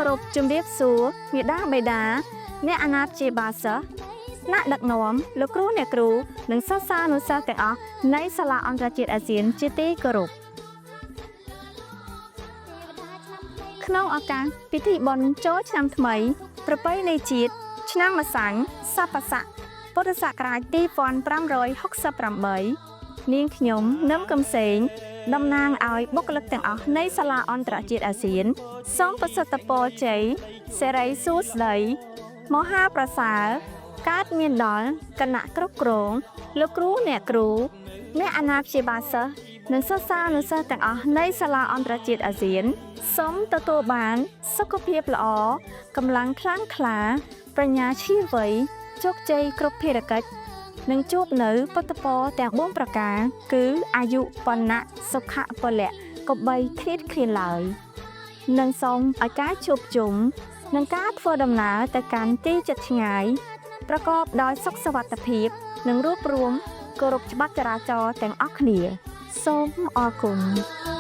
រពជំរាបសួរមាតាបិតាអ្នកអាណាព្យាបាលសិស្សថ្នាក់ដឹកនាំលោកគ្រូអ្នកគ្រូនិងសិស្សានុសិស្សទាំងអស់នៃសាលាអន្តរជាតិអាស៊ានជាទីគោរពក្នុងឱកាសពិធីបុណ្យចូលឆ្នាំថ្មី ប្រពៃណីជាតិឆ្នាំម្សាញ់សពស័កពុទ្ធសករាជ2568នាងខ្ញុំនឹមកំសែងតំណាងឲ្យបុគ្គលិកទាំងអស់នៃសាលាអន្តរជាតិអាស៊ាន សូមប្រសិទ្ធពរជ័យសិរីសួស្តីមហាប្រសើរកើតមានដល់គណៈគ្រប់គ្រងលោកគ្រូអ្នកគ្រូអ្នកអាណាព្យាបាលសិស្សនិងសិស្សានុសិស្សទាំងអស់នៃសាលាអន្តរជាតិអាស៊ានសូមទទួលបានសុខភាពល្អកម្លាំងខ្លាំងក្លា ប្រាជ្ញាឈ្លាសវៃជោគជ័យគ្រប់ភារកិច្ចនិងជួបនៅពុទ្ធពរទាំង4ប្រការ គឺអាយុវណ្ណៈសុខៈពលៈកុំបីឃ្លាតឃ្លានឡើយ និងសូមឲ្យការជួបជុំនិងការធ្វើដំណើរទៅកាន់ទីជិតឆ្ងាយប្រកបដោយសុខសុវត្ថិភាព និងរួបរួមគោរពច្បាប់ចរាចរណ៍ទាំងអស់គ្នា សូមអរគុណ។